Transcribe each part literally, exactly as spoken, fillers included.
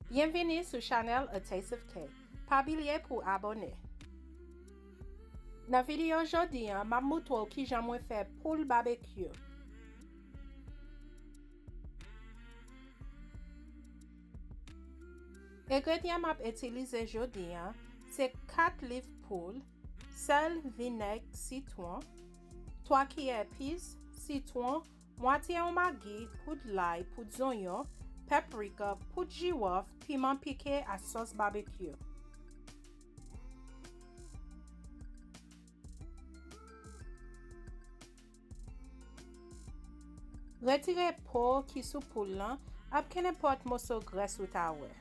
Byenvini sou chanèl A Taste of K. Pa bliye pou abòne. Nan videyo jodi a, m ap moutre w kijan mwen fè poul babekyou. Engredyan m ap itilize jodi a, se kat liv poul, sèl, vinèg, sitwon, twa kiyè epis, sitwon, mwatye yon magi, poud lay, poud zonyon, paprika, poud jiwòf, piman pike ak sòs babekyou. Retire po ki sou poul lan ak kenenpòt moso grès ou ta wè.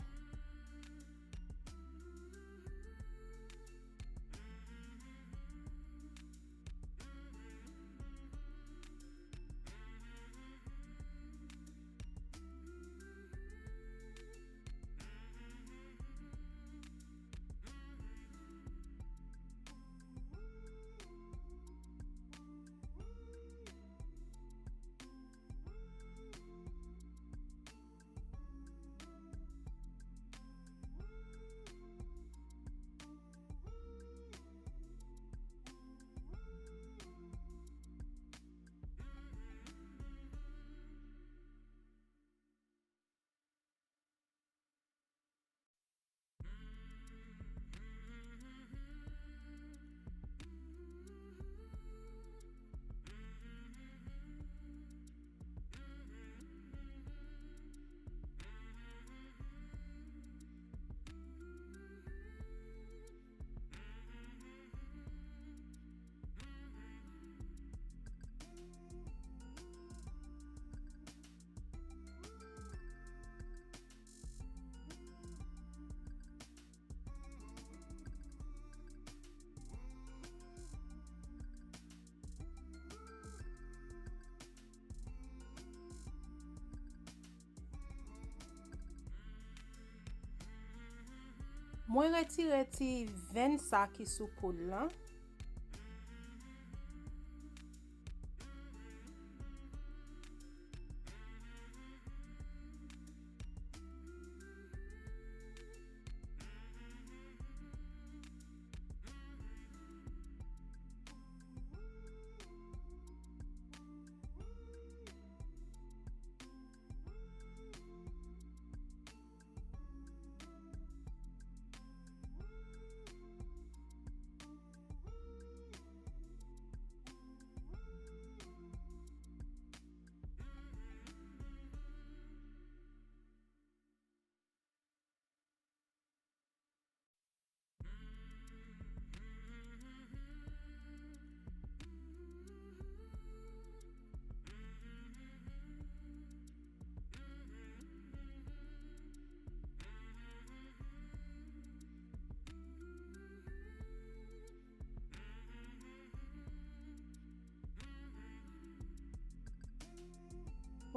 Mwen retire ti venn sa ki sou poul lan.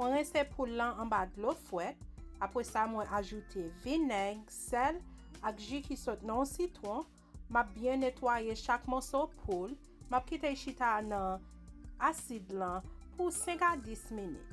Mwen rense poul lan anba dlo frèt. Apre sa, mwen ajoute vinèg, sèl ak ji ki sot nan yon sitwon. M ap byen netwaye chak moso poul. M ap kite l chita nan asid lan pou senk a dis minit.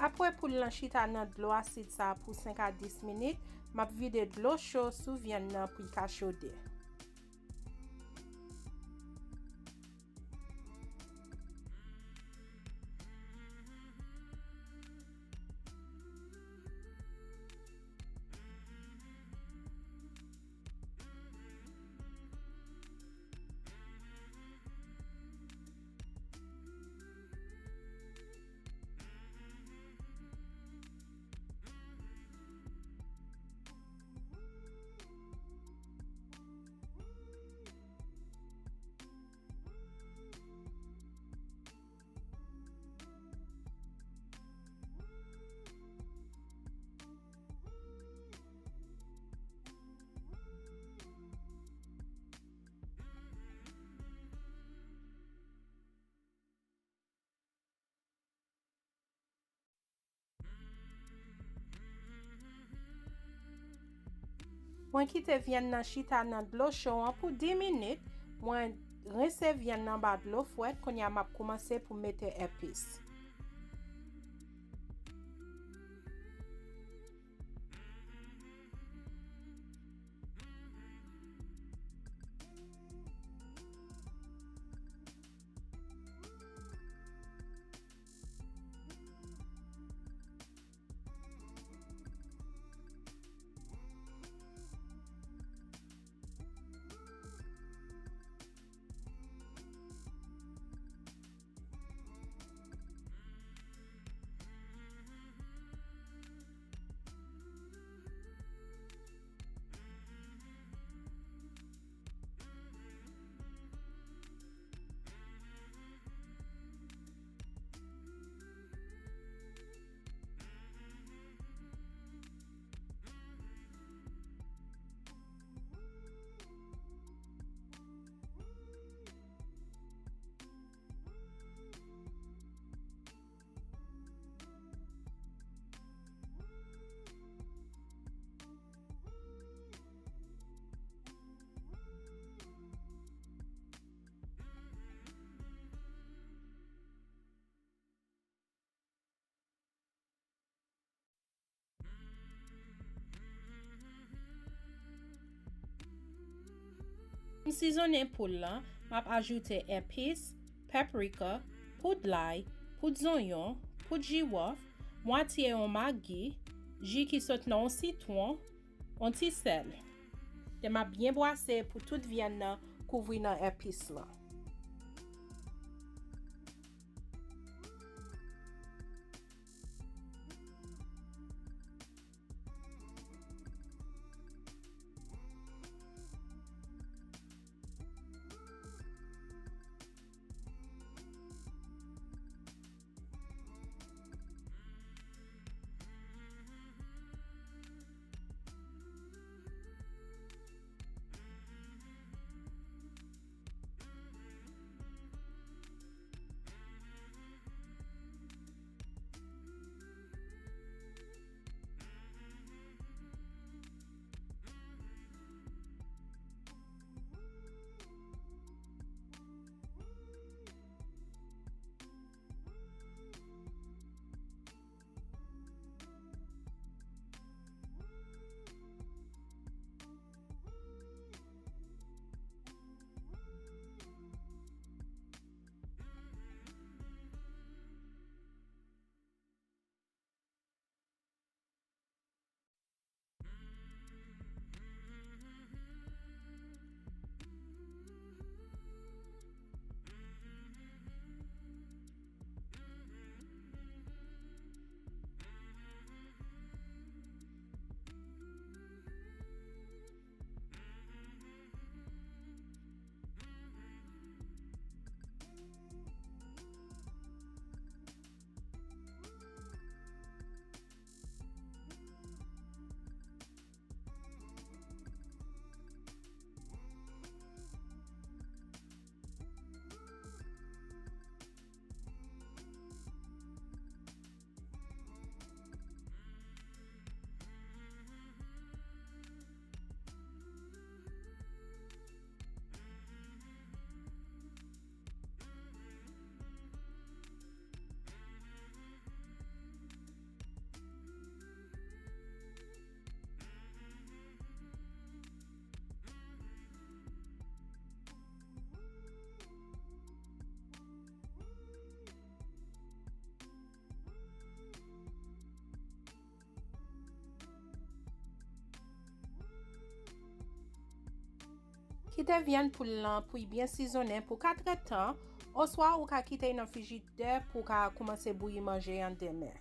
Apre poul lan chita nan dlo asid sa a pou senk a dis minit, m ap vide dlo cho sou vyann nan pou l ka chode. Mwen kite vyann nan chita nan dlo cho an pou dis minit. Mwen rense vyann nan anba dlo frèt. Kounye a m ap kòmanse pou mete epis. M sizonnen poul lan, m ap ajoute epis, paprika, poud lay, poud zonyon, poud jiwòf, mwatye yon magi, ji ki sot nan yon sitwon, yon ti sèl. Epi m ap byen bwase pou tout vyann nan kouvri nan epis lan. Kite vyann poul lan pou l byen sizonnen pou katrè tan, oswa ou ka kite l nan frijidè pou w ka koumanse bouyi manje an demen.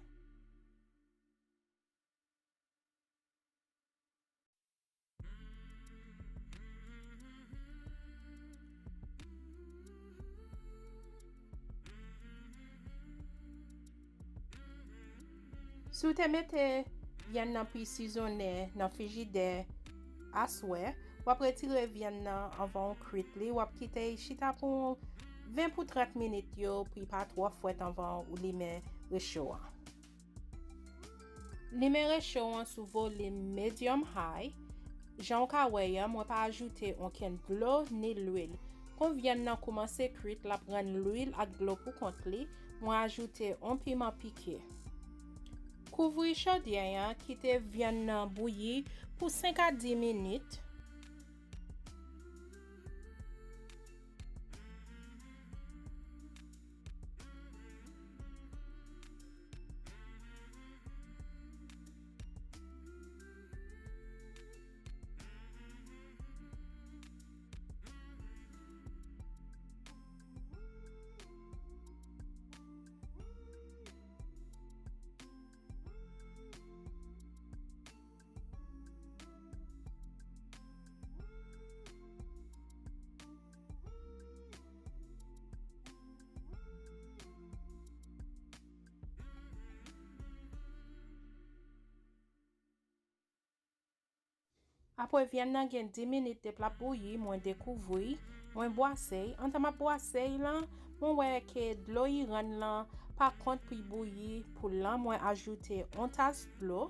Si w te mete vyann nan pou l sizonnen nan frijidè aswè, w ap retire vyann nan anvan w kwit li, w ap kite l chita pou ven pou trant minit yo pou l pa twò frèt anvan ou limen recho a. Limen recho an sou volim medium high. Jan w ka wè a, mwen pa ajoute okenn dlo ni lwil. Kon vyann nan koumanse kwit, l ap rann lwil ak dlo pou kont li. Mwen ajoute yon piman pike. Kouvri chodyè an, kite vyann nan bouyi pou senk a dis minit. Apre vyann nan gen dis minit depi l ap bouyi, mwen dekouvri, mwen bwase l. Antan m ap bwase l lan, mwen wè ke dlo irann lan pa kont pou l bouyi poul lan, mwen ajoute yon tas dlo.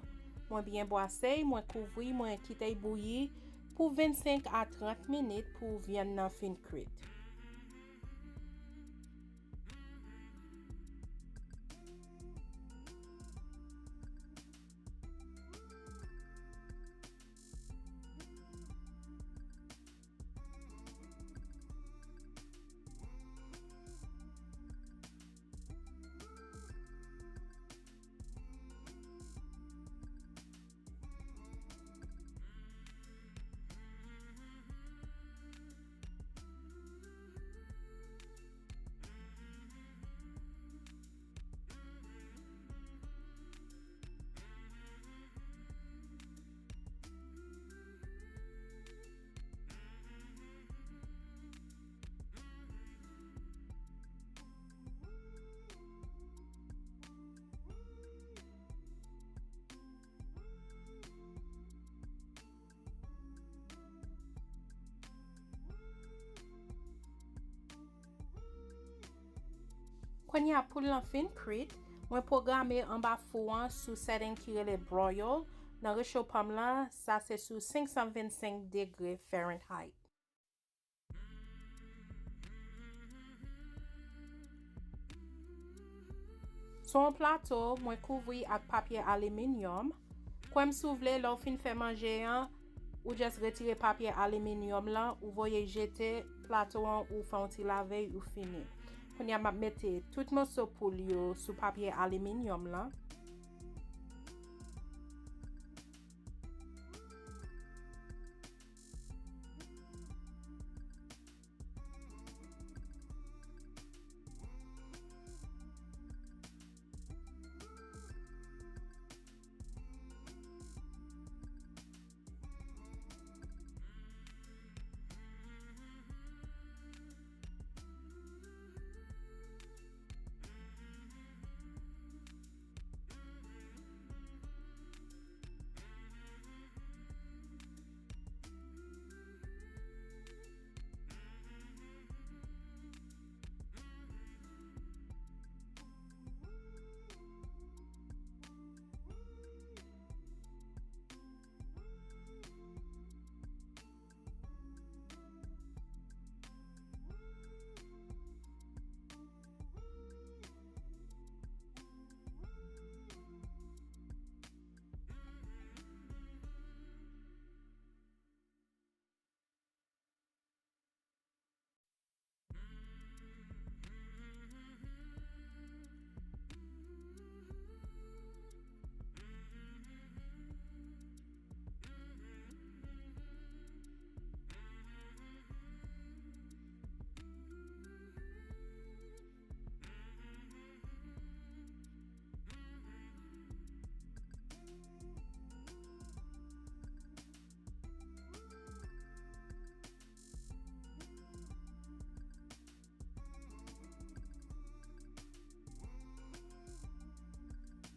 Mwen byen bwase l, mwen kouvri, mwen kite l bouyi pou vennsenk a trant minit pou vyann nan fin kwit. Kounye a poul lan fin kwit, mwen pwograme anba fou an sou setting ki rele broil nan recho pa m lan, sa se sou senk san vennsenk degre Fahrenheit. Sou yon plato, mwen kouvri ak papye aliminyòm. Kwè m si w vle, lè w fin fè manje an, ou just retire papye aliminyòm lan, ou voye l jete, plato an, ou fè yon ti lave, ou fini. Kounye a, m ap mete tout moso poul yo sou papye aliminyòm lan.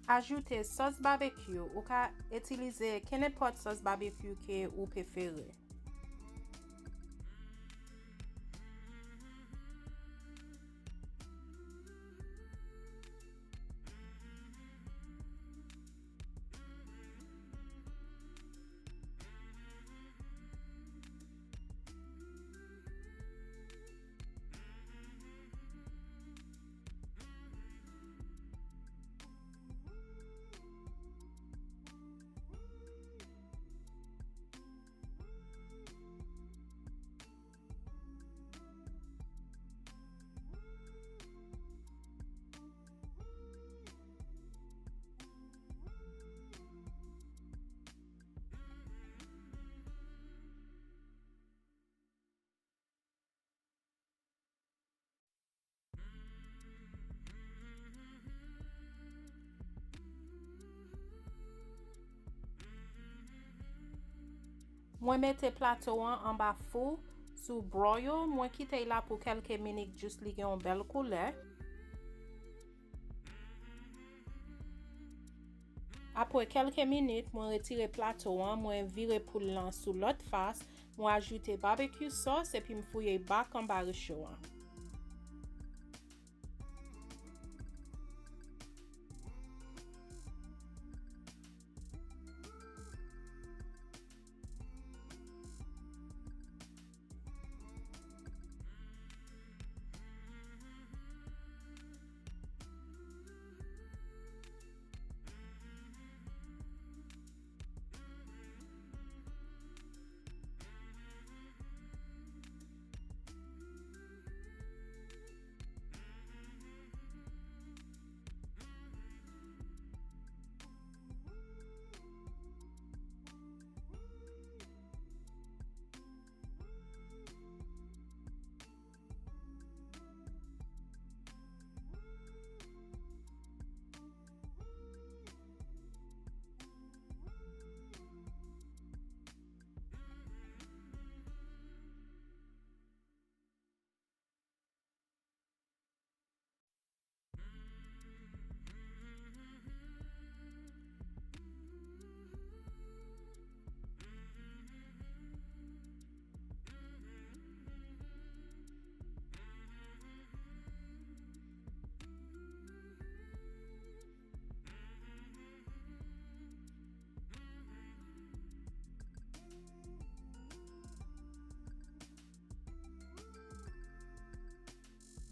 Ajoute sòs babekyou. Ou ka itilize kenenpòt sòs babekyou ke ou prefere. Mwen mete plato an anba fou sou broil, mwen kite l la pou kèlke minit jis li gen yon bèl koulè. Apre kèlke minit, mwen retire plato an, mwen vire poul lan sou lòt fas, mwen ajoute barbecue sauce epi m fouye bak anba recho an.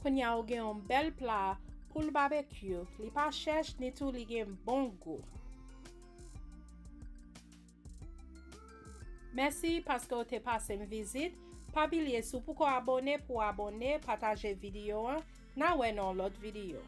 Kounye a ou gen yon bèl pla poul babekyou. Li pa chèch, ni tou li gen bon gou. Mèsi paske w te pase m vizit. Pa bliye, si w poko abòne, pou w abòne, pataje videyo an. N a wè nan yon lòt videyo.